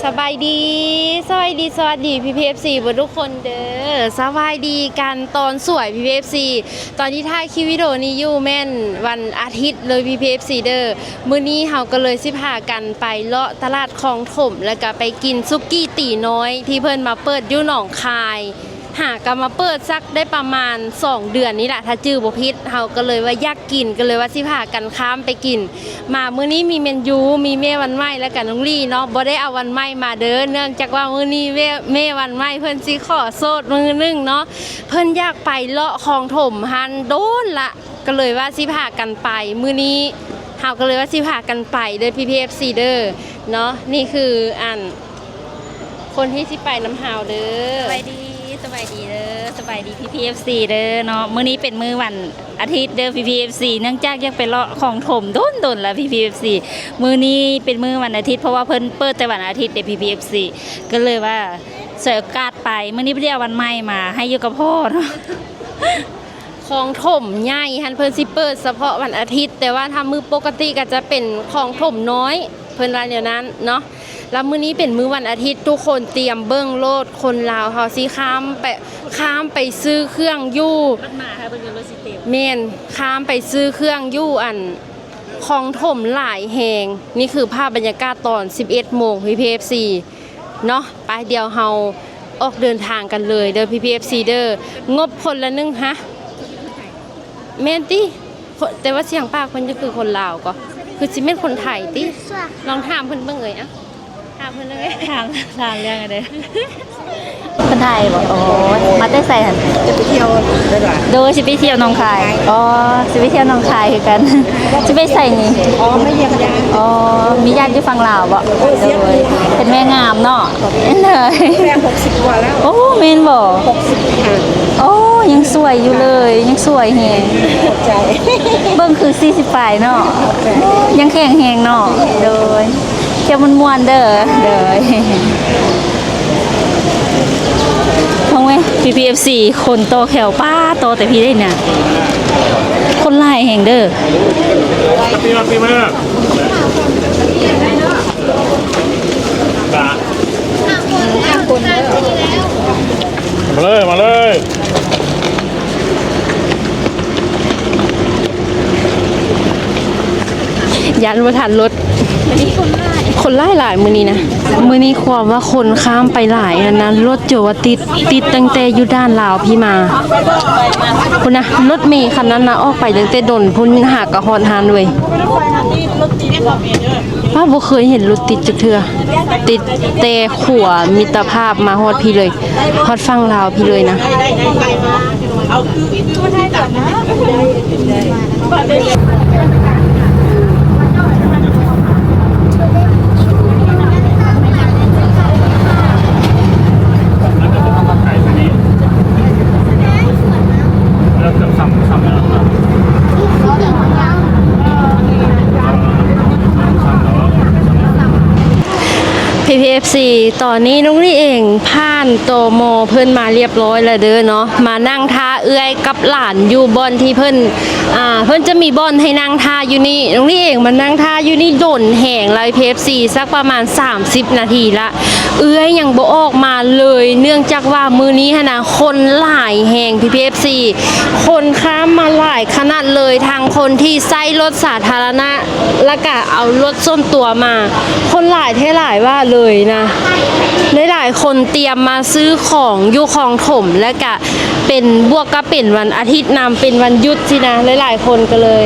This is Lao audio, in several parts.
ສະບາຍດີ ສະບາຍດີ ສະຫວັດດີ ພີ່ໆ ເອັຟຊີ ເບິດທຸກຄົນເດີ. ສະບາຍດີກັນຕອນສວຍ ພີ່ໆ ເອັຟຊີ. ຕອນທີ່ຖ່າຍຄລິບວິດີໂອນີ້ຢູ່ແມ່ນວັນອາທິດເລີຍ ພີ່ໆ ເອັຟຊີ ເດີ. ມື້ນີ້ເຮົາກໍເລີຍຊິພາກັນໄປເລາະຕະຫຼາດຄອງຖົມ ແລ້ວກໍໄປກິນສຸກີ້ຕີນ້ອຍທີ່ເພິ່ນມາເປີດຢູ່ໜອງຄາຍ. ຫາກໍມາເປີດສັກໄດ້ປະມານສອງເດືອນນີ້ລະ ຖ້າຈື່ບໍ່ຜິດ. ເຮົາກໍເລີຍວ່າຢາກກິນ ກໍເລີຍວ່າຊິພາກັນຂ້າມໄປກິນ. ມາມື້ນີ້ມີແມນຢູ ມີແມ່ວັນໃໝ່ ແລ້ວກໍນ້ອງລີເນາະ. ບໍ່ໄດ້ເອົາວັນໃໝ່ມາເດີ ເນື່ອງຈາກວ່າມື້ນີ້ແມ່ ແມ່ວັນໃໝ່ເພິ່ນຊິຂໍໂສດມື້ໜຶ່ງເນາະ. ເພິ່ນຢາກໄປເລາະຄອງຖົມຫັ້ນດົນລະ ກໍເລີຍວ່າຊິພາກັນໄປ. ມື້ນີ້ເຮົາກໍເລີຍວ່າຊິພາກັນໄປເດີ ພີ່ໆ ເອັຟຊີ ເດີເນາະ. ນີ້ຄືອັນ ຄົນທີ່ຊິໄປນຳເຮົາເດີ. ສະບາຍດີ ສະບາຍດີເດີ ສະບາຍດີ ພີ່ໆ ເອັຟຊີ ເດີເນາະ. ມື້ນີ້ເປັນມື້ວັນອາທິດເດີ ພີ່ໆ ເອັຟຊີ ເນື່ອງຈາກຢາກໄປເລາະຄອງຖົມດົນໆ ລະ ພີ່ໆ ເອັຟຊີ. ມື້ນີ້ເປັນມື້ວັນອາທິດ ເພາະວ່າເພິ່ນເປີດແຕ່ວັນອາທິດເດ້ ພີ່ໆ ເອັຟຊີ ກໍເລີຍວ່າສວຍໂອກາດໄປ. ມື້ນີ້ບໍ່ໄດ້ເອົາວັນໃໝ່ມາ ໃຫ້ຢູ່ກັບພໍ່ເນາະ. ຄອງຖົມໃຫຍ່ຫັ້ນເພິ່ນຊິເປີດສະເພາະວັນອາທິດ ແຕ່ວ່າຖ້າມື້ປົກກະຕິກໍຈະເປັນຄອງຖົມນ້ອຍ ເພິ່ນວ່າແນວນັ້ນເນາະ. ແລ້ວມື້ນີ້ເປັນມື້ວັນອາທິດ ທຸກຄົນຕຽມເບິ່ງໂລດ ຄົນລາວເຮົາຊິຂ້າມໄປ ຂ້າມໄປຊື້ເຄື່ອງຢູ່ ແມ່ນ ຂ້າມໄປຊື້ເຄື່ອງຢູ່ອັນຄອງຖົມຫຼາຍແຮງ. ນີ້ຄືພາບບັນຍາກາດຕອນສິບເອັດໂມງ ພີ່ໆ ເອັຟຊີ ເນາະ. ໄປ ດຽວເຮົາອອກເດີນທາງກັນເລີຍເດີ ພີ່ໆ ເອັຟຊີ ເດີ. ງົບຄົນລະໜຶ່ງ ຮະ ແມ່ນຕິ? ຄົນ ແຕ່ວ່າສຽງປາກເພິ່ນຈະຄືຄົນລາວກໍ ຄືຊິແມ່ນຄົນໄທຕິ? ລອງຖາມເພິ່ນເບິ່ງເອີຍ. ເອົ້າ ຖາມເພິ່ນເລີຍ. ຖາມ ຖາມເລື່ອງໃດ? ຄົນໄທບໍ? ໂອ້ ມາແຕ່ໃສຫັ້ນ? ຈະໄປທ່ຽວ ໂດຍ ຊິໄປທ່ຽວໜອງຄາຍ. ອໍ ຊິໄປທ່ຽວໜອງຄາຍຄືກັນ. ຊິໄປໃສນີ້? ອໍ ມາຢ້ຽມຍາດ. ອໍ ມີຍາດຢູ່ຝັ່ງລາວບໍ? ໂດຍ ເປັນແມ່ງາມເນາະ. ໂດຍ ແມ່ຫົກສິບກວ່າແລ້ວ. ໂອ້ ແມ່ນບໍ? ຫົກສິບຫ້າ. ໂອ້ ຍັງສວຍຢູ່ເລີຍ ຍັງສວຍແຮງ. ຂອບໃຈ. ເບິ່ງຄືສີ່ສິບປາຍເນາະ. ຂອບໃຈ. ຍັງແຂງແຮງເນາະ. ໂດຍ ທ່ຽວມ່ວນໆ ເດີ. ໂດຍ ເບິ່ງເວີຍ ພີ່ໆ ເອັຟຊີ ຄົນຕໍ່ແຖວ ປ້າ ຕໍ່ແຕ່ພີ້ເດ້ນະ ຄົນຫຼາຍແຮງເດີ. ມາເລີຍ ມາເລີຍ. ຢ້ານບໍ່ທັນລົດ ຄົນຫຼາຍ ຄົນຫຼາຍໆ ມື້ນີ້ນະ. ມື້ນີ້ຄວາມວ່າຄົນຂ້າມໄປຫຼາຍຫັ້ນນະ ລົດຈົນວ່າຕິດ ຕິດຕັ້ງແຕ່ຢູ່ດ່ານລາວພີ້ມາພຸ້ນນະ. ລົດເມຄັນນັ້ນນະ ອອກໄປຕັ້ງແຕ່ດົນພຸ້ນ ຫາກະຮອດຫັ້ນເວີຍ. ປ້າ ບໍ່ເຄີຍເຫັນລົດຕິດຈັກເທື່ອ ຕິດແຕ່ຂົວມິດຕະພາບມາຮອດພີ້ເລີຍ ຮອດຝັ່ງລາວພີ້ເລີຍນະ. ພີ່ໆ ເອັຟຊີ ຕອນນີ້ນ້ອງນີ້ເອງຜ່ານ ຕມ ເພິ່ນມາລຽບຮ້ອຍແລ້ວເດີເນາະ. ມານັ່ງຖ້າເອື້ອຍກັບຫຼານຢູ່ບ່ອນທີ່ເພິ່ນ ອ່າ ເພິ່ນຈະມີບ່ອນໃຫ້ນັ່ງຖ້າຢູ່ນີ້. ນ້ອງນີ້ເອງມານັ່ງຖ້າຢູ່ນີ້ດົນແຮງແລ້ວ ພີ່ໆ ເອັຟຊີ ສັກປະມານສາມສິບນາທີລະ ເອື້ອຍຍັງບໍ່ອອກມາເລີຍ ເນື່ອງຈາກວ່າມື້ນີ້ຫັ້ນນະ ຄົນຫຼາຍແຮງ ພີ່ໆ ເອັຟຊີ ຄົນຂ້າມມາຫຼາຍຂະໜາດເລີຍ ທັງຄົນທີ່ໃຊ້ລົດສາທາລະນະ ລະກະເອົາລົດສ່ວນຕົວມາ ຄົນຫຼາຍແທ້ຫຼາຍວ່າເລີຍນະ. ຫຼາຍໆຄົນຕຽມມາຊື້ຂອງຢູ່ຄອງຖົມ ລະກະເປັນ ບວກກັບເປັນວັນອາທິດນຳ ເປັນວັນຢຸດຊີ້ນະ ຫຼາຍໆຄົນກໍເລີຍ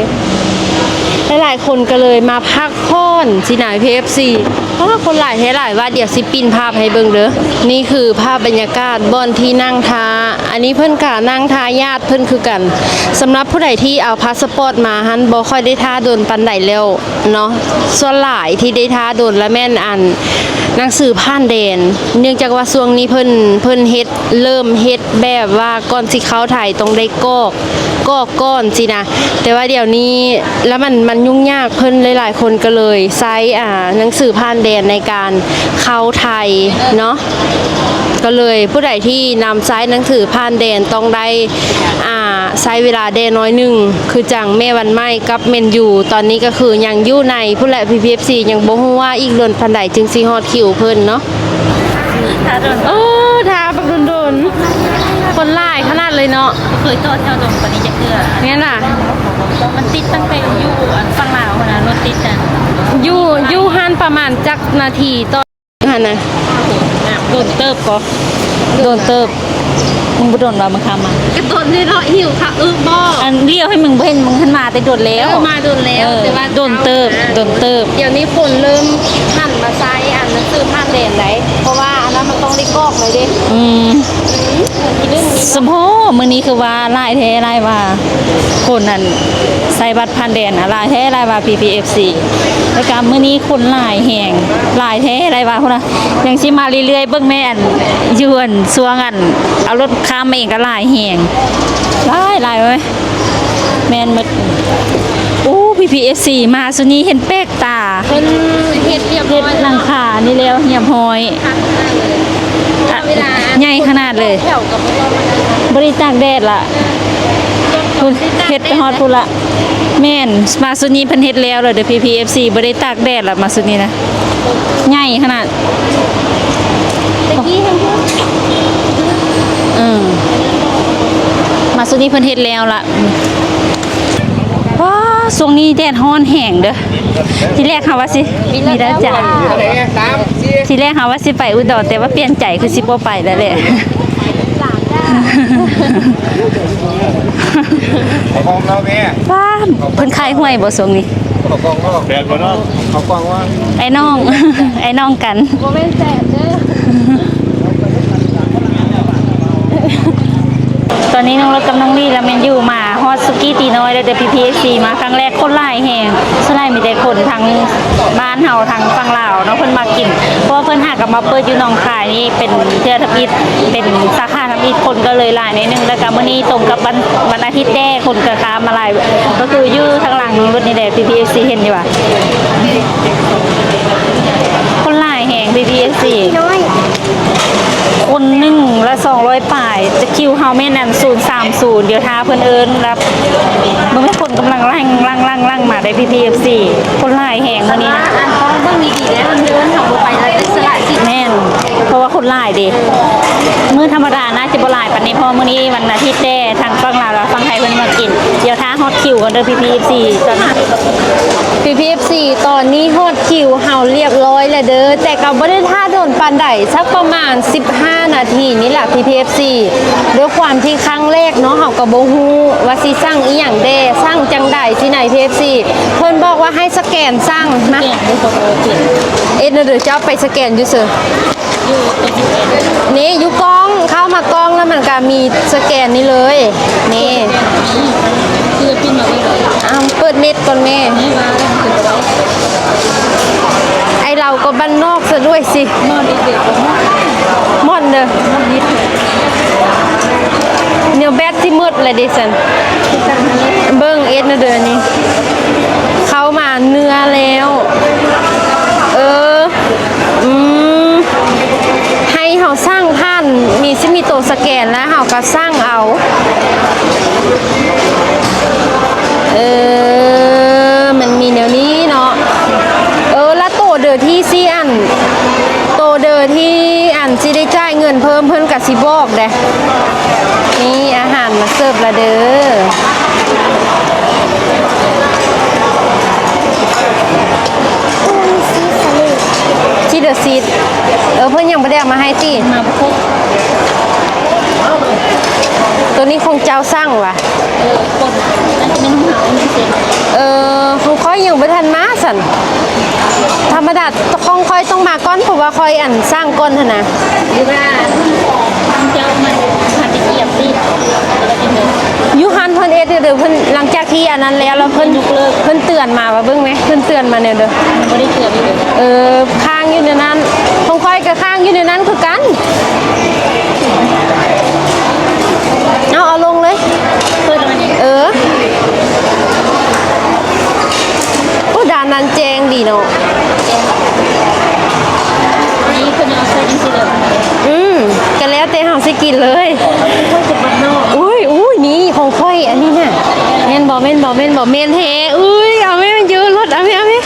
ຫຼາຍໆຄົນກໍເລີຍມາພັກຜ່ອນຊີ້ນະ ພີ່ເອັຟຊີ. ໂອ້ ຄົນຫຼາຍແທ້ຫຼາຍວ່າ ດຽວຊິປິ່ນພາບໃຫ້ເບິ່ງເດີ. ນີ້ຄືພາບບັນຍາກາດບ່ອນທີ່ນັ່ງຖ້າ ອັນນີ້ເພິ່ນກະນັ່ງຖ້າຍາດເພິ່ນຄືກັນ. ສຳລັບຜູ້ໃດທີ່ເອົາພາສະປອດມາຫັ້ນ ບໍ່ຄ່ອຍໄດ້ຖ້າດົນປານໃດແລ້ວເນາະ. ສ່ວນຫຼາຍທີ່ໄດ້ຖ້າດົນລະແມ່ນອັນໜັງສືຜ່ານແດນ ເນື່ອງຈາກວ່າຊ່ວງນີ້ເພິ່ນ ເພິ່ນເຮັດ ເລີ່ມເຮັດແບບວ່າກ່ອນຊິເຂົ້າໄທຕ້ອງໄດ້ກອກ ກ ອອກກ່ອນຊີ້ນະ. ແຕ່ວ່າດຽວນີ້ລະມັນ ມັນຫຍຸ້ງຍາກ ເພິ່ນຫຼາຍໆຄົນກໍເລີຍໃຊ້ ອ່າ ໜັງສືຜ່ານແດນໃນການເຂົ້າໄທເນາະ, ກໍເລີຍຜູ້ໃດທີ່ນຳໃຊ້ໜັງສືຜ່ານແດນຕ້ອງໄດ້ ອ່າ ໃຊ້ເວລາແດ່ໜ້ອຍໜຶ່ງ ຄືຈັ່ງແມ່ວັນໃໝ່ກັບແມນຢູ ຕອນນີ້ກໍຄືຍັງຢູ່ໃນພຸ້ນແຫຼະ ພີພີເອັຟຊີ ຍັງບໍ່ຮູ້ວ່າອີກດົນປານໃດຈຶ່ງຊິຮອດຄິວເພິ່ນເນາະ. ຖ້າດົນ ເອີ ຖ້າບັກດົນໆ ຄົນຫຼາຍຂະໜາດເລີຍເນາະ. ບໍ່ເຄີຍຕໍ່ແຖວດົນປານນີ້ຈັກເທື່ອ. ແມ່ນລະ ມັນຕິດຕັ້ງແຕ່ຢູ່ ອັນ ຝັ່ງລາວພຸ້ນນະ ລົດຕິດນະ. ຢູ່ ຢູ່ຫັ້ນປະມານຈັກນາທີຕໍ່ຫັ້ນນະ? ດົນເຕີບກໍ ດົນເຕີບ. ມຶງບໍ່ດົນວ່າມັນຂ້າມມາ ກະດົນເດເນາະ. ຫິວຄະອຶບໍ່? ອັນລ້ຽວໃຫ້ມຶງບໍ່ເຫັນ ມຶງຫັ້ນມາແຕ່ດົນແລ້ວ. ເອີ ມາດົນແລ້ວ ເອີ ແຕ່ວ່າດົນເຕີບ ດົນເຕີບ. ດຽວນີ້ຄົນເລີ່ມຫັນມາໃຊ້ອັນໜັງສືຜ່ານແດນໄດ໋ ເພາະວ່າອັນນັ້ນມັນຕ້ອງໄດ້ກອກເລີຍເດ້. ອືມ ອືມ ສະໂພມື້ນີ້ຄືວ່າຫຼາຍແທ້ຫຼາຍວ່າ ຄົນອັນໃຊ້ບັດຜ່ານແດນນະ ຫຼາຍແທ້ຫຼາຍວ່າ ພີພີເອັຟຊີ. ແລ້ວກະມື້ນີ້ຄົນຫຼາຍແຮງ ຫຼາຍແທ້ຫຼາຍວ່າພຸ້ນນະ. ຍັງຊິມາເລື້ອຍໆ ເບິ່ງແມ່ ອັນຢູ່ ອັນ ຊ່ວງ ອັນ ເອົາລົດຂ້າມມາເອງກໍຫຼາຍແຮງ ຫຼາຍໆເວີ້ຍ. ແມ່ນໝົດ. ໂອ້ ພີພີເອັຟຊີ ມາຊຸດນີ້ເຫັນແປກຕາ ເພິ່ນເຮັດຮຽບຮ້ອຍ ເຮັດຫຼັງຄານີ້ແລ້ວຮຽບຮ້ອຍ. ໃຫຍ່ຂະໜາດເລີຍ ບໍ່ໄດ້ຕາກແດດລະ ເຮັດຮອດພຸ້ນລະ. ແມ່ນ ມາຊຸດນີ້ເພິ່ນເຮັດແລ້ວລະເດີ ພີພີເອັຟຊີ ບໍ່ໄດ້ຕາກແດດລະ ມາຊຸດນີ້ນະ ໃຫຍ່ຂະໜາດ. ຕະກີ້ທັງ ເອີ ມາຊຸດນີ້ເພິ່ນເຮັດແລ້ວລະ. ວ້າ ຊ່ວງນີ້ແດດຮ້ອນແຮງເດີ. ທີແລກເຮົາວ່າຊິ ມີແລ້ວຈ້າ ທີແລກເຮົາວ່າຊິໄປອຸດອນ ແຕ່ວ່າປ່ຽນໃຈ ຄືຊິບໍ່ໄປແລ້ວແຫຼະ. ເອົາຂອງເຮົາແມ່ ວ້າ ເພິ່ນຂາຍຫວຍບໍ່ຊ່ວງນີ້? ເອົາຂອງເນາະ ແປດບໍ່ເນາະ? ເອົາຂອງວ່າ ໄອ້ນ້ອງ ໄອ້ນ້ອງກັນ ບໍ່ແມ່ນແສນເດີ. ຕອນນີ້ນ້ອງລົດກັບນ້ອງລີ້ ລະແມ່ນຢູ່ມາຮອດສຸກີ້ຕີນ້ອຍ ແລ້ວເດີ ພີພີເອັຟຊີ ມາຄັ້ງແລກ ຄົນຫຼາຍແຮງ. ສ່ວນຫຼາຍມີແຕ່ຄົນທາງບ້ານເຮົາ ທາງຝັ່ງລາວເນາະ ເພິ່ນມາກິນ ເພາະວ່າເພິ່ນຫາກັບມາເປີດຢູ່ໜອງຄາຍນີ້ເປັນເທື່ອທຳອິດ ເປັນສາຂາທຳອິດ ຄົນກໍເລີຍຫຼາຍໜ້ອຍໜຶ່ງ. ແລ້ວກໍມື້ນີ້ຕົງກັບວັນ ວັນອາທິດແດ່ ຄົນກໍຂ້າມມາຫຼາຍ ກໍຄືຢູ່ທາງຫຼັງລົດນີ້ແຫຼະ ພີພີເອັຟຊີ ເຫັນຢູ່ວ່າ ຄົນຫຼາຍແຮງ ພີພີເອັຟຊີ. ຄົນໜຶ່ງລະສອງຮ້ອຍປາຍ ຈະຄິວເຮົາແມ່ນອັນ ສູນສາມສູນ ດຽວຖ້າເພິ່ນເອີ້ນລະ ເບິ່ງແມ່ນຄົນກຳລັງຫຼັ່ງໆໆມາໄດ໋ ພີພີເອັຟຊີ ຄົນຫຼາຍແຮງມື້ນີ້. ອັນຕ້ອງເບິ່ງດີໆເດ້ ເພິ່ນເອີ້ນເຮົາບໍ່ໄປລະ ອິດສະຫຼະສິດ. ແມ່ນ ເພາະວ່າຄົນຫຼາຍເດ້ ມື້ທຳມະດາໜ້າຈະບໍ່ຫຼາຍປານນີ້ ເພາະມື້ນີ້ວັນອາທິດແດ່ ທາງຝັ່ງລາວ ແລະ ຝັ່ງໄທເພິ່ນມາກິນ. ດຽວຖ້າຮອດຄິວກ່ອນເດີ ພີພີເອັຟຊີ ຕອນນີ້ ພີພີເອັຟຊີ ຕອນນີ້ຮອດຄິວເຮົາລຽບຮ້ອຍແລ້ວເດີ ແຕ່ກໍບໍ່ໄດ້ຖ້າດົນປານໃດ ສັກປະມານສິບຫ້ານາທີນີ້ລະ ພີພີເອັຟຊີ. ດ້ວຍຄວາມທີ່ຄັ້ງແລກເນາະ ເຮົາກໍບໍ່ຮູ້ວ່າຊິສັ່ງອີ່ຫຍັງແດ່ ສັ່ງຈັ່ງໃດຊີ້ນະ ພີພີເອັຟຊີ. ເພິ່ນບອກວ່າໃຫ້ສະແກນສັ່ງນະ. ເຮັດແນວໃດ ເຈົ້າໄປສະແກນຢູ່ເຊີ? ນີ້ຢູ່ກ້ອງ ເຂົ້າມາກ້ອງແລ້ວມັນກະມີສະແກນນີ້ເລີຍ ນີ້. ອ້າວ ເປີດເນັດກ່ອນແມ່. ໄອ້ລາວກໍບ້ານນອກຊະດ້ວຍຊິ. ມ່ອນເດີ ແນວແບັດຊິໝົດແລ້ວເດຊັ້ນ. ເບິ່ງເອັດແນວເດີນີ້ ເຂົ້າມາເນື້ອແລ້ວ ເອີ ອືມ ໃຫ້ເຮົາສັ່ງຜ່ານ ມີ ຊິມີໂຕສະແກນ ແລ້ວເຮົາກໍສັ່ງເອົາ. ເອີ ມັນມີແນວນີ້ເນາະ. ເອີ ລະໂຕເດີທີ່ຊິອັນ ໂຕເດີທີ່ອັນຊິໄດ້ຈ່າຍເງິນເພີ່ມ ເພິ່ນກໍຊິບອກເດ້. ນີ້ອາຫານມາເສີບລະເດີ. ຊີດເດີຊີດ ເອີ ເພິ່ນຍັງບໍ່ໄດ້ເອົາມາໃຫ້ຕິ? ມາບໍ່ຄົບ. ໂຕນີ້ຂອງເຈົ້າສັ່ງຫວາ? ເອີ ຂອງຂ້ອຍຍັງບໍ່ທັນມາຊັ້ນ. ທຳມະດາຂອງຂ້ອຍຕ້ອງມາກ່ອນ ເພາະວ່າຂ້ອຍອັນສັ່ງກ່ອນຫັ້ນນະ. ຫຼືວ່າທາງເຈົ້າມັນພັນໄດ້ກຽມຕິ? ຢູ່ຫັ້ນເພິ່ນເຮັດເດີ ເພິ່ນ ຫຼັງຈາກທີ່ອັນນັ້ນແລ້ວ ແລ້ວເພິ່ນ ເພິ່ນເຕືອນມາວ່າ ເບິ່ງແມ ເພິ່ນເຕືອນມາແນວເດີ. ບໍ່ໄດ້ເຕືອນຢູ່ເດີ. ເອີ ຄ້າງຢູ່ໃນນັ້ນ ຂອງຂ້ອຍກໍຄ້າງຢູ່ໃນນັ້ນຄືກັນ. ເອົາ ເອົາລົງເລີຍ. ເປີດແລ້ວແມ່ນ? ເອີ ເອົາຊິກິນເລີຍ. ອຸ້ຍ ອຸ້ຍ ນີ້ຂອງຂ້ອຍ ອັນນີ້ນະ. ແມ່ນບໍ່ ແມ່ນບໍ່ ແມ່ນບໍ່? ແມ່ນແທ້. ອຸ້ຍ ເອົາແມ່ ມັນຢູ່ລົດ ເອົາແມ່ ເອົາແມ່.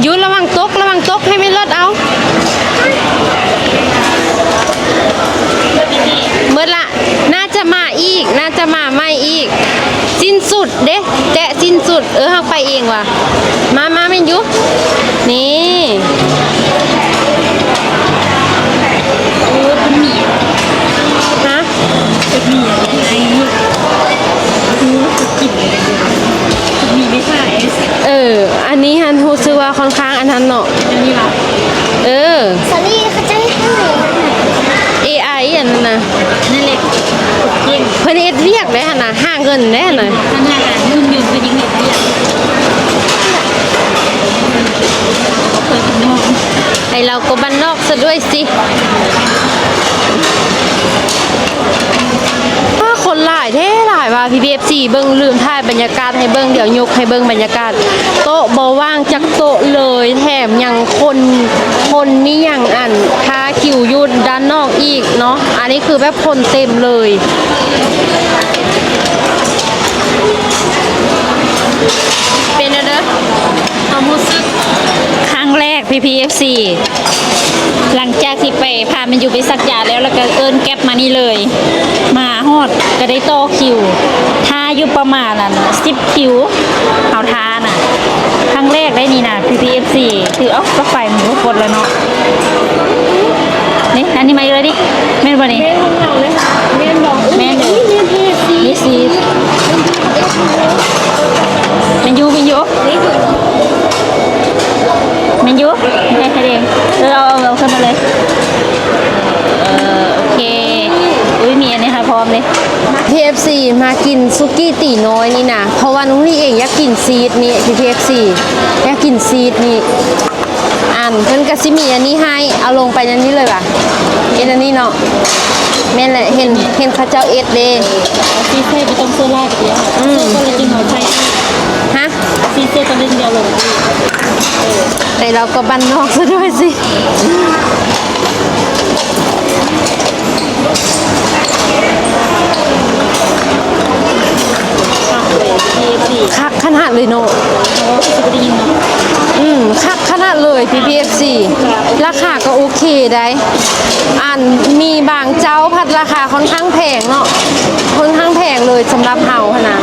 ຢູ່ ລະວັງຕົກ ລະວັງຕົກ ໃຫ້ແມ່ລົດເອົາ. ໝົດລະ. ໜ້າຈະມາອີກ ໜ້າຈະມາໃໝ່ອີກ. ສິ້ນສຸດເດ້ ແຈະສິ້ນສຸດ. ເອີ ເຮົາໄປເອງວ່າ. ມາ ມາ ແມ່ນຢູ່. ນີ້ ຮະ? ເອີ ອັນນີ້ຫັ້ນຮູ້ສຶກວ່າຂ້ອນຂ້າງອັນນັ້ນເນາະ. ເອີ ສາລີ ເຂົາເຈົ້າເຮັດຈັ່ງໃດ? ເອໄອ ອັນນັ້ນນະ ນັ້ນແຫຼະ ເພິ່ນເຮັດວຽກໄດຫັ້ນນະ ຫາເງິນໄດຫັ້ນນະ. ໄອ້ລາວກໍບ້ານນອກຊະດ້ວຍຊິ. ອ້າ ຄົນຫຼາຍແທ້ຫຼາຍວ່າ ພີ່ໆ ເອັຟຊີ ເບິ່ງ ລືມຖ່າຍບັນຍາກາດໃຫ້ເບິ່ງ. ດຽວຍົກໃຫ້ເບິ່ງບັນຍາກາດ. ໂຕະບໍ່ວ່າງຈັກໂຕະເລີຍ ແຖມຍັງຄົນ ຄົນມີຫຍັງ ອັນ ຖ້າຄິວຢູ່ດ້ານນອກອີກເນາະ. ອັນນີ້ຄືແບບຄົນເຕັມເລີຍ. ເປັນແນວໃດຄວາມຮູ້ສຶກ? ຄັ້ງແລກ ພີ່ໆ ເອັຟຊີ ຫຼັງຈາກທີ່ໄປ ພາແມນຢູໄປສັກຢາແລ້ວ ແລ້ວກໍເອີ້ນແກັບມານີ້ເລີຍ. ມາຮອດກໍໄດ້ຕໍ່ຄິວ ຖ້າຢູ່ປະມານອັນສິບຄິວ ເຮົາຖ້ານະ. ຄັ້ງແລກໄດ້ນີ້ນະ ພີ່ໆ ເອັຟຊີ ຖື ເອົ້າ ກໍໄຟມັນບໍ່ກົດແລ້ວເນາະ. ນີ້ ອັນນີ້ມາອີກແລ້ວນີ້ ແມ່ນບໍ່ນີ້? ແມ່ນຂອງເຮົາເລີຍ ແມ່ນບໍ່? ແມ່ນເດີ ມີຊີສ ມີຊີສ ແມ່ນຢູ່ ແມ່ນຢູ່ ແມ່ນຢູ່ ໃຫ້ ໃຫ້ເດ້ ເອີ ເອົາ ເອົາ ເອົາຂຶ້ນມາເລີຍ. ເອີ ໂອເຄ. ອຸ້ຍ ມີອັນນີ້ໃຫ້ພ້ອມເດ້. ພີເອັຟຊີ ມາກິນສຸກີ້ຕີນ້ອຍນີ້ນະ ເພາະວ່ານ້ອງລີເອງຢາກກິນຊີສນີ້ ພີເອັຟຊີ ຢາກກິນຊີສນີ້. ອັນ ເພິ່ນກະຊິມີອັນນີ້ໃຫ້ ເອົາລົງໄປໃນນີ້ເລີຍຫວາ? ເຮັດອັນນີ້ເນາະ. ແມ່ນແຫຼະ ເຫັນ ເຫັນເຂົາເຈົ້າເຮັດເດ້. ຊີສໃສ່ບໍ່ຕ້ອງໃສ່ຫຼາຍກໍໄດ້. ອືມ ໃສ່ຕອນລະຈິງເອົາໃສ່. ຮະ? ຊີສໃສ່ຕອນລະຈິງດຽວລົງ. ເອີ ແຕ່ລາວກໍບ້ານນອກຊະດ້ວຍຊິ. ຄັກຂະໜາດເລີຍເນາະ. ອືມ ຄັກຂະໜາດເລີຍ ພີພີເອັຟຊີ. ລາຄາກໍໂອເຄໄດ໋. ອັນ ມີບາງເຈົ້າພັດລາຄາຄ່ອນຂ້າງແພງເນາະ ຄ່ອນຂ້າງແພງເລີຍສຳລັບເຮົາຫັ້ນນະ.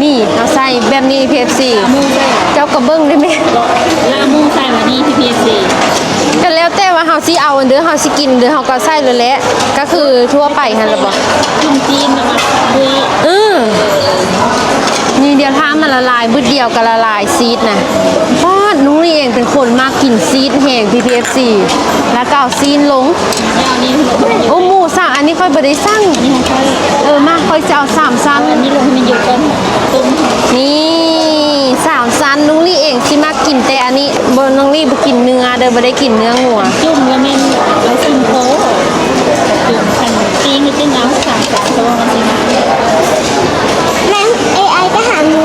ນີ້ ເຮົາໃສ່ແບບນີ້ ພີເອັຟຊີ ເຈົ້າກໍເບິ່ງໄດ້ແມ່. ລາໝູໃສ່ມານີ້ ພີພີເອັຟຊີ ກໍແລ້ວແຕ່ວ່າເຮົາຊິເອົາອັນເດີ ເຮົາຊິກິນເດີ ເຮົາກໍໃສ່ໂລດແຫຼະ ກໍຄືທົ່ວໄປຫັ້ນລະບໍ? ຈຸ່ມຊີ້ນແລ້ວກໍເລືອກ. ເອີ ນີ້ດຽວຖ້າມັນລະລາຍບຶດດຽວກໍລະລາຍຊີສນະ. ປາດ ນ້ອງລີເອງເປັນຄົນມັກກິນຊີສແຮງ ພີພີເອັຟຊີ ແລ້ວກໍເອົາຊີ້ນລົງ. ໂອ້ ໝູສາມອັນນີ້ຂ້ອຍບໍ່ໄດ້ສັ່ງ. ເອີ ມາ ຂ້ອຍຈະເອົາສາມຊັ້ນ. ອັນນີ້ລົງໃຫ້ມັນຢູ່ກ່ອນ. ນີ້ ສາມຊັ້ນ ນ້ອງລີເອງຊິມັກກິນແຕ່ອັນນີ້. ບໍ່ ນ້ອງລີບໍ່ກິນເນື້ອເດີ ບໍ່ໄດ້ກິນເນື້ອງົວ. ຈຸ່ມລະແມ່ນລະຊິມໂພ ຈຸ່ມຄັນປີ້ງນີ້ຈຶ່ງເອົາສາມຊັ້ນໂຕມັນຊິ. ແມ່ນ ເອໄອ ກໍຫາໝູ.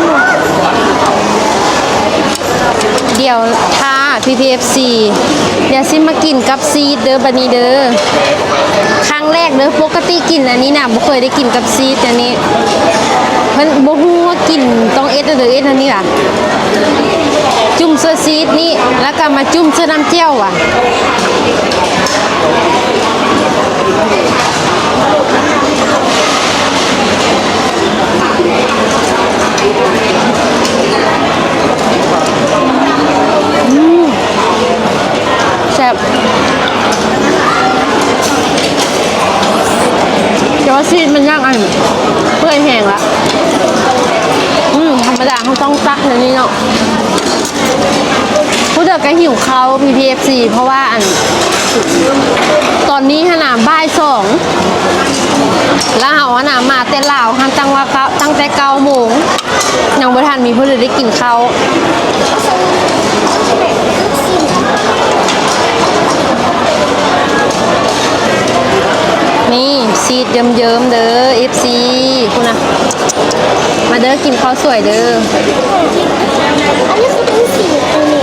ດຽວຖ້າ ພີພີເອັຟຊີ ດຽວຊິມາກິນກັບຊີສເດີ ບັດນີ້ເດີ. ຄັ້ງແລກເດີ ປົກກະຕິກິນອັນນີ້ນະ ບໍ່ເຄີຍໄດ້ກິນກັບຊີສອັນນີ້. ເພິ່ນບໍ່ຮູ້ວ່າກິນຕ້ອງເຮັດເດີ ເຮັດອັນນີ້ຫວາ? ຈຸ່ມເສື້ອຊີສນີ້ ແລ້ວກໍມາຈຸ່ມເສື້ອນ້ຳແຈ່ວຫວາ? ອືມ ແຊບ. ແຕ່ວ່າຊີສມັນຍັງອັນເປື່ອຍແຮງລະ. ອືມ ທຳມະດາເຮົາຕ້ອງຕັກແນວນີ້ເນາະ. ຜູ້ເທື່ອກໍຫິວເຂົ້າ ພີພີເອັຟຊີ ເພາະວ່າອັນ ຕອນນີ້ຫັ້ນນະ ບ່າຍສອງ ແລ້ວເຮົາຫັ້ນນະ ມາແຕ່ລາວຫັ້ນ ຕັ້ງວ່າເກົ້າ ຕັ້ງແຕ່ເກົ້າໂມງ ຍັງບໍ່ທັນມີຜູ້ໃດໄດ້ກິນເຂົ້າ. ນີ້ ຊີສເຍິ້ມໆເດີ ເອັຟຊີ ພຸ້ນນະ. ມາເດີ ກິນເຂົ້າສວຍເດີ. ອັນນີ້ຄືເປັນສີອັນນີ້.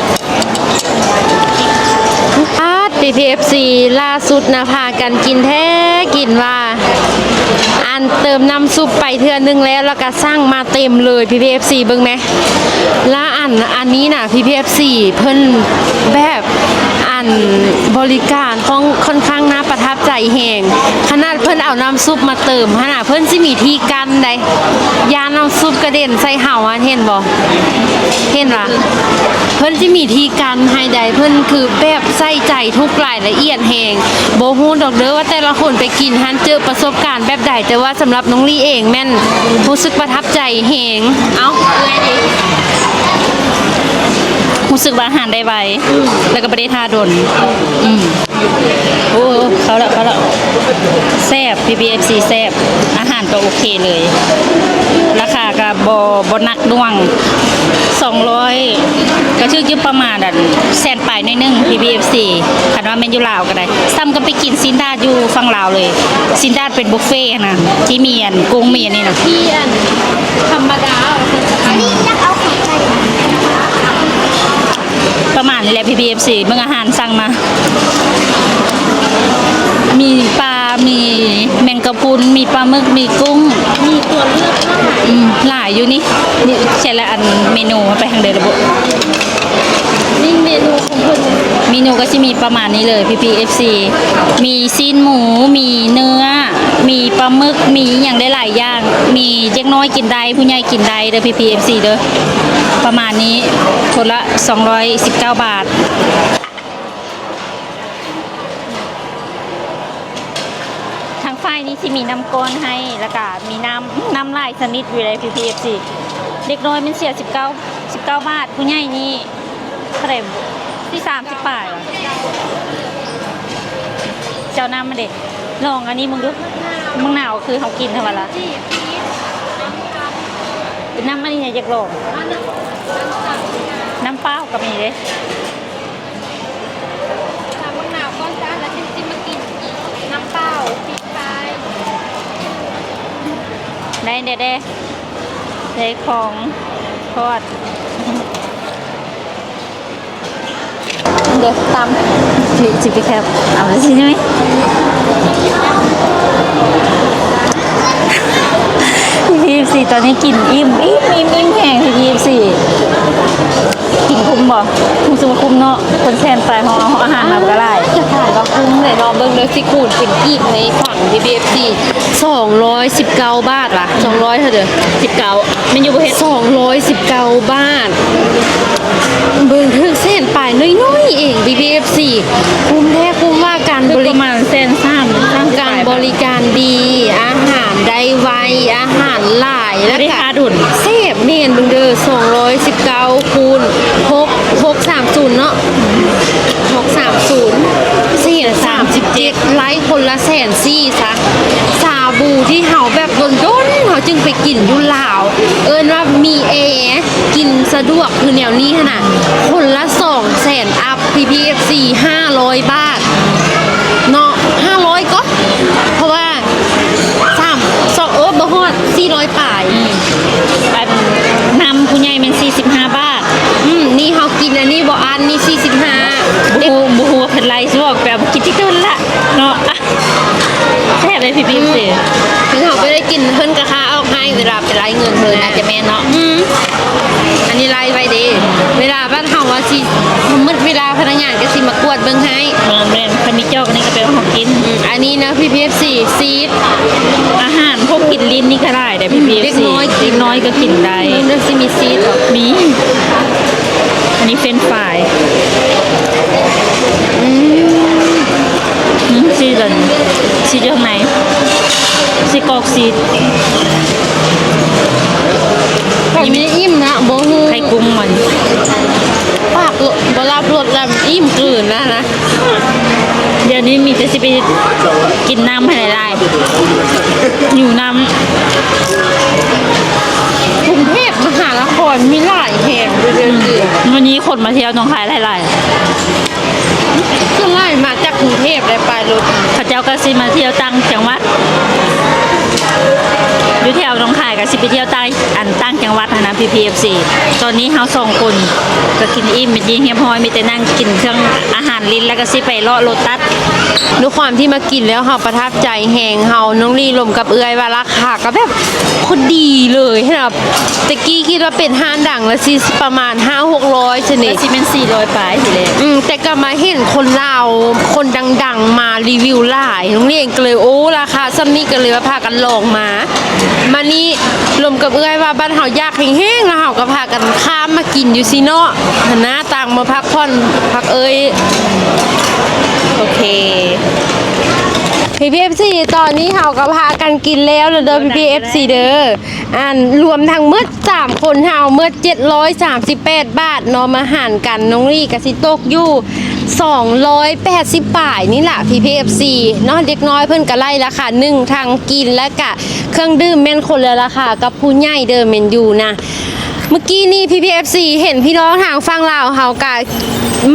ພີ່ໆ ເອັຟຊີ ລ່າສຸດນະ ພາກັນກິນແທ້ກິນວ່າ ອັນເຕີມນ້ຳຊຸບໄປເທື່ອໜຶ່ງແລ້ວ ແລ້ວກະສັ່ງມາເຕັມເລີຍ ພີ່ໆ ເອັຟຊີ ເບິ່ງແດ່. ລະອັນ ອັນນີ້ນະ ພີ່ໆ ເອັຟຊີ ເພິ່ນແບບ ອັນບໍລິການຂອງ ຂ້ອນຂ້າງໜ້າປະທັບໃຈແຮງ ຂະໜາດເພິ່ນເອົານ້ຳຊຸບມາເຕີມຫັ້ນນະ ເພິ່ນຊິມີທີ່ກັ້ນໃດ ຢ້ານນ້ຳຊຸບກະເດັນໃສ່ເຮົາຫັ້ນ ເຫັນບໍ່? ເຫັນຫວາ? ເພິ່ນຊິມີທີ່ກັ້ນໃຫ້ໃດ ເພິ່ນຄືແບບໃສ່ໃຈທຸກລາຍລະອຽດແຮງ. ບໍ່ຮູ້ດອກເດີວ່າແຕ່ລະຄົນໄປກິນຫັ້ນເຈີປະສົບການແບບໃດ ແຕ່ວ່າສຳລັບນ້ອງລີເອງແມ່ນຮູ້ສຶກປະທັບໃຈແຮງ. ເອົ້າ ເອື້ອຍເດ? ຮູ້ສຶກວ່າອາຫານໄດ້ໄວ ອືມ ແລ້ວກໍບໍ່ໄດ້ຖ້າດົນ ອືມ. ໂອ້ ເຂົ້າລະ ເຂົ້າລະ ແຊບ ພີ່ໆ ເອັຟຊີ ແຊບ ອາຫານກໍໂອເຄເລີຍ ລາຄາກໍບໍ່ ບໍ່ໜັກໜ່ວງ ສອງຮ້ອຍ ກໍຖືກຢູ່ປະມານອັນແສນປາຍໜ້ອຍໜຶ່ງ ພີ່ໆ ເອັຟຊີ ຄັນວ່າແມ່ນຢູ່ລາວກໍໄດ້ ສ່ຳກັບໄປກິນຊີ້ນດາດຢູ່ຝັ່ງລາວເລີຍ ຊີ້ນດາດເປັນບຸບເຟຫັ້ນນະ ທີ່ມີອັນກຸ້ງມີອັນນີ້ນະ ທີ່ອັນທຳມະດາ ອັນນີ້ຢາກເອົາຂອງໃສ່ ປະມານນີ້ແຫຼະ ພີ່ໆ ເອັຟຊີ ເບິ່ງອາຫານສັ່ງມາ ມີປາ ມີແມງກະພຸນ ມີປາໝຶກ ມີກຸ້ງ ມີຕົວເລືອກຫຼາຍ ອືມ ຫຼາຍຢູ່ນີ້ ນີ້ແຕ່ລະອັນເມນູໄປທາງໃດລະບຸ ນີ້ເມນູຂອງເພິ່ນ ເມນູກໍຊິມີປະມານນີ້ເລີຍ ພີ່ໆ ເອັຟຊີ ມີຊີ້ນໝູ ມີເນື້ອ ມີປາໝຶກ ມີອີ່ຫຍັງໄດ້ຫຼາຍຢ່າງ ມີເດັກນ້ອຍກິນໄດ້ ຜູ້ໃຫຍ່ກິນໄດ້ເດີ ພີ່ໆ ເອັຟຊີ ເດີ ປະມານນີ້ ຄົນລະ ສອງຮ້ອຍສິບເກົ້າບາດ. ທາງຝ່າຍນີ້ຊິມີນ້ຳກ້ອນໃຫ້ ແລ້ວກະມີນ້ຳ ນ້ຳຫຼາຍຊະນິດຢູ່ໃດ ພີ່ໆ ເອັຟຊີ ເດັກນ້ອຍມັນເສຍສິບເກົ້າ ສິບເກົ້າບາດ ຜູ້ໃຫຍ່ນີ້ເທົ່າໃດ ສາມສິບປາຍຫວາ ເຈົ້ານ້ຳມັນເດ ລອງອັນນີ້ເບິ່ງດູ ມັນໜາວຄືເຮົາກິນຫັ້ນຫວາລະ ເປັນນ້ຳອັນນີ້ ຢາກລອງ ນ້ຳເປົ່າກໍມີເດ້. ຖ້າມັນໜາວກ່ອນຈານ ແລ້ວຈຶ່ງຊິມາກິນນ້ຳເປົ່າ ປີກໄກ່ ໄດ້ແດ່ໆ ໄດ້ຂອງທອດ ເດີ ຕຳ ຊິ ຊິໄປແຄບ ເອົາຊິໄດ້ໄໝ? ພີ່ໆ ເອັຟຊີ ຕອນນີ້ກິນອີ່ມ ອີ່ມ ອີ່ມ ອີ່ມແຮງ ພີ່ໆ ເອັຟຊີ ກິນຄຸ້ມບໍ່? ຮູ້ສຶກວ່າຄຸ້ມເນາະ ເພິ່ນແສນປາຍ ເຮົາເອົາອາຫານມາກໍຫຼາຍ ຈະຂາຍວ່າຄຸ້ມເລີຍເນາະ ເບິ່ງເດີ ຊິຄູນເປັນກີບໃຫ້ຟັງ ພີ່ໆ ເອັຟຊີ ສອງຮ້ອຍສິບເກົ້າບາດຫວາ ສອງຮ້ອຍເທົ່າໃດ ສິບເກົ້າ ແມ່ນຢູ່ບໍ່ເຮັດ ສອງຮ້ອຍສິບເກົ້າບາດ ເບິ່ງ ຖືກແສນປາຍໜ້ອຍໆເອງ ພີ່ໆ ເອັຟຊີ ຄຸ້ມແທ້ ຄຸ້ມວ່າ ການບໍລິ ປະມານແສນສາມ ການບໍລິການດີ ອາຫານໄດ້ໄວ ອາຫານຫຼາຍ ແລ້ວກະແຊບ ແມ່ນ ເບິ່ງເດີ ສອງຮ້ອຍສິບເກົ້າ ຄູນ ຫົກ ຫົກສາມສູນເນາະ ຫົກສາມສູນ ສີ່ ສາມສິບເຈັດ ໄລ່ຄົນລະແສນສີ່ຊະ ຊາບູທີ່ເຮົາແບບດົນໆ ເຮົາຈຶ່ງໄປກິນຢູ່ລາວ ເອີ້ນວ່າມີແອ ກິນສະດວກ ຄືແນວນີ້ຫັ້ນນະ ຄົນລະສອງແສນອັບ ພີ່ໆ ເອັຟຊີ ຫ້າຮ້ອຍບາດເນາະ ຫ້າຮ້ອຍກໍ ເພາະວ່າ ສາມ ສອງ ເອີ ບໍ່ຮອດ ສີ່ຮ້ອຍປາຍ ອືມ ອັນ ນ້ຳຜູ້ໃຫຍ່ແມ່ນສີ່ສິບຫ້າບາດ ອືມ ນີ້ເຮົາກິນອັນນີ້ບໍ່ອັນ ນີ້ສີ່ສິບຫ້າ ບໍ່ຮູ້ ບໍ່ຮູ້ວ່າເພິ່ນໄລ່ຊວກ ແປວ່າບໍ່ກິນທີ່ເພິ່ນລະເນາະ ແຊບເລີຍ ພີ່ໆ ເອັຟຊີ ອືມ ເຖິງເຮົາບໍ່ໄດ້ກິນ ເພິ່ນກໍຄ່າອອກໃຫ້ ເວລາໄປໄລ່ເງິນເພິ່ນ ເອີ ອາດຈະແມ່ນເນາະ ອືມ ອັນນີ້ໄລ່ໄວ້ເດ້ ເວລາ ເຮົາວ່າຊິ ມື້ເວລາພະນັກງານກໍຊິມາກວດເບິ່ງໃຫ້ ແມ່ນໆ ຄັນມີຈອກນີ້ກໍແປວ່າເຮົາກິນ ອືມ ອັນນີ້ນະ ພີ່ໆ ເອັຟຊີ ຊີສ ອາຫານພວກກິນຫຼິ້ນນີ້ກໍຫຼາຍເດ້ ພີ່ໆ ເອັຟຊີ ເດັກນ້ອຍກິນ ເດັກນ້ອຍກໍກິນໄດ້ ເບິ່ງເດີ ຊິມີຊີສບໍ່ ມີ ອັນນີ້ເຟຣນຟາຍ ອືມ ອືມ ຊີສອັນ ຊີສຢູ່ຂ້າງໃນ ຊີສກອກຊີສ ອັນນີ້ອີ່ມລະ ບໍ່ຮູ້ ໄຂ່ກຸ້ງມັນ ປາກບໍ່ລາບລົດລະ ອີ່ມກືນລະນະ ດຽວນີ້ມີແຕ່ຊິໄປກິນນ້ຳໃຫ້ຫຼາຍໆ ຫິວນ້ຳ ກຸງເທບມະຫານະຄອນມີຫຼາຍແຫ່ງເດີ ອືມ ມື້ນີ້ຄົນມາທ່ຽວໜອງຄາຍຫຼາຍໆ ສ່ວນຫຼາຍມາຈາກກຸງເທບໄດ້ ປາຍລົດ ເຂົາເຈົ້າກໍຊິມາທ່ຽວຕ່າງຈັງຫວັດ ເ ຢູ່ແຖວໜອງຄາຍກໍຊິໄປທ່ຽວຕ່າງ ອັນ ຕ່າງຈັງຫວັດຫັ້ນນະ ພີພີເອັຟຊີ. ຕອນນີ້ເຮົາສອງຄົນກໍກິນອີ່ມເປັນທີ່ຮຽບຮ້ອຍ ມີແຕ່ນັ່ງກິນເຄື່ອງອາຫານຫຼິ້ນ ແລ້ວກໍຊິໄປເລາະໂລຕັສ. ດ້ວຍຄວາມທີ່ມາກິນແລ້ວເຮົາປະທັບໃຈແຮງ ເຮົາ ນ້ອງລີ້ລົມກັບເອື້ອຍວ່າລາຄາກໍແບບພໍດີເລີຍຫັ້ນນະ. ແຕ່ກີ້ຄິດວ່າເປັນຮ້ານດັງລະຊິປະມານຫ້າຫົກຮ້ອຍຊະນີ້ ກໍຊິແມ່ນສີ່ຮ້ອຍປາຍນີ້ແຫຼະ. ອືມ ແຕ່ກໍມາເຫັນຄົນລາວ ຄົນດັງໆມາຣີວິວຫຼາຍ ນ້ອງລີ້ເອງກໍເລີຍ ໂອ້ ລາຄາສ່ຳນີ້ ກໍເລີຍວ່າພາກັນລອງມາ. ມານີ້ລົມກັບເອື້ອຍວ່າບ້ານເຮົາຢາກແຮງໆ ແລ້ວເຮົາກໍພາກັນຂ້າມມາກິນຢູ່ຊີ້ເນາະ ຫັ້ນນະ ຕ່າງມາພັກຜ່ອນ ພັກເອີຍ. ໂອເຄ ພີພີເອັຟຊີ ຕອນນີ້ເຮົາກໍພາກັນກິນແລ້ວເດີ ພີພີເອັຟຊີເດີ. ອັນ ລວມທັງໝົດສາມຄົນເຮົາໝົດເຈັດຮ້ອຍສາມສິບແປດບາດເນາະ ມາຫານກັນ ນ້ອງລີ້ກໍຊິຕົກຢູ່ສອງຮ້ອຍແປດສິບປາຍນີ້ລະ ພີພີເອັຟຊີເນາະ. ເດັກນ້ອຍເພິ່ນກໍໄລ່ລາຄາໜຶ່ງ ທັງກິນ ແລ້ວກະເຄື່ອງດື່ມແມ່ນຄົນລະລາຄາກັບຜູ້ໃຫຍ່ເດີ ແມ່ນຢູ່ນະ. ມື້ກີ້ນີ້ ພີພີເອັຟຊີ ເຫັນພີ່ນ້ອງທາງຝັ່ງລາວເຮົາກະ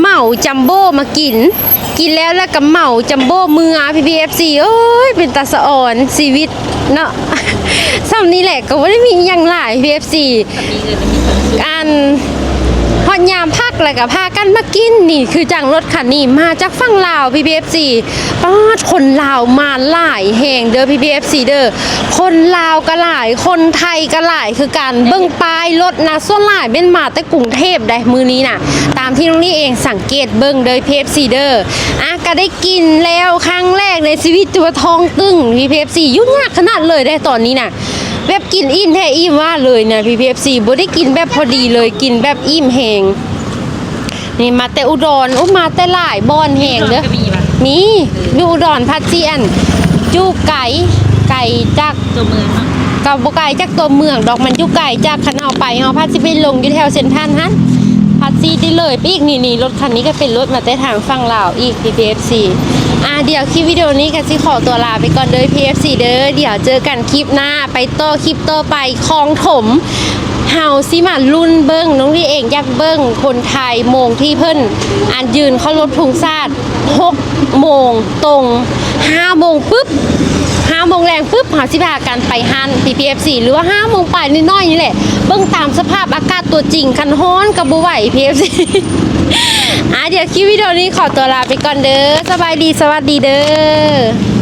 ເໝົາຈັມໂບ້ມາກິນ ກິນແລ້ວ ແລ້ວກໍເໝົາຈັມໂບ້ເມືອ ພີພີເອັຟຊີ ເອີຍ ເປັນຕາສະອອນຊີວິດເນາະ. ສ່ຳນີ້ແຫຼະ ກໍບໍ່ໄດ້ມີຫຍັງຫຼາຍ ພີພີເອັຟຊີ ອັນ ຮອດຍາມພັກແລ້ວກໍພາກັນມາກິນ. ນີ້ຄືຈັ່ງລົດຄັນນີ້ມາຈາກຝັ່ງລາວ ພີພີເອັຟຊີ. ປາດ ຄົນລາວມາຫຼາຍແຮງເດີ ພີພີເອັຟຊີເດີ. ຄົນລາວກໍຫຼາຍ ຄົນໄທກໍຫຼາຍຄືກັນ. ເບິ່ງປ້າຍລົດນະ ສ່ວນຫຼາຍແມ່ນມາແຕ່ກຸງເທບໃດ໋ມື້ນີ້ນະ ຕາມທີ່ນ້ອງລີ້ເອງສັງເກດເບິ່ງເດີ ພີພີເອັຟຊີເດີ. ອ່ະ ກໍໄດ້ກິນແລ້ວຄັ້ງແລກໃນຊີວິດ ຖືວ່າທ້ອງຕຶງ ພີພີເອັຟຊີ ຫຍຸ້ງຍາກຂະໜາດເລີຍໃດ໋ຕອນນີ້ນະ. ແບບກິນອີ່ມແທ້ອີ່ມວ່າເລີຍນະ ພີພີເອັຟຊີ ບໍ່ໄດ້ກິນແບບພໍດີເລີຍ ກິນແບບອີ່ມແຮງ. ນີ້ມາແຕ່ອຸດອນ ໂອ້ ມາແຕ່ຫຼາຍບ່ອນແຮງເດີ. ມີ ຢູ່ອຸດອນ ພັດຊິອັນ ຢູ່ໄກ ໄກຈາກຕົວເມືອງເນາະ ກໍບໍ່ໄກຈາກຕົວເມືອງດອກ ມັນຢູ່ໄກຈາກ ຄັນເຮົາໄປ ເຮົາພັດຊິໄປລົງຢູ່ແຖວເຊັນທຣານຫັ້ນ ພັດຊິໄດ້ເລີຍໄປອີກ. ນີ້ໆ ລົດຄັນນີ້ກໍເປັນລົດມາແຕ່ທາງຝັ່ງລາວອີກ ພີພີເອັຟຊີ. ອ່າ ດຽວຄລິບວິດີໂອນີ້ກໍຊິຂໍຕົວລາໄປກ່ອນເດີ ພີພີເອັຟຊີເດີ. ດຽວເຈີກັນຄລິບໜ້າ ໄປຕໍ່ຄລິບຕໍ່ໄປ ຄອງຖົມ ເຮົາຊິມາລຸ້ນເບິ່ງ ນ້ອງລີ້ເອງຢາກເບິ່ງຄົນໄທໂມງທີ່ເພິ່ນ ອັນ ຢືນເຄົາລົບທຸງຊາດ ຫົກໂມງຕົງ ຫ້າໂມງປຶບ ຫ້າໂມງແລງປຶບ ເຮົາຊິພາກັນໄປຮ້ານ ພີພີເອັຟຊີ ຫຼືວ່າຫ້າໂມງປາຍໜ້ອຍໆນີ້ແຫຼະ. ເບິ່ງຕາມສະພາບອາກາດຕົວຈິງ ຄັນຮ້ອນກໍບໍ່ໄຫວ ພີພີເອັຟຊີ. ອ່າ ດຽວຄລິບວິດີໂອນີ້ຂໍຕົວລາໄປກ່ອນເດີ. ສະບາຍດີ ສະຫວັດດີເດີ.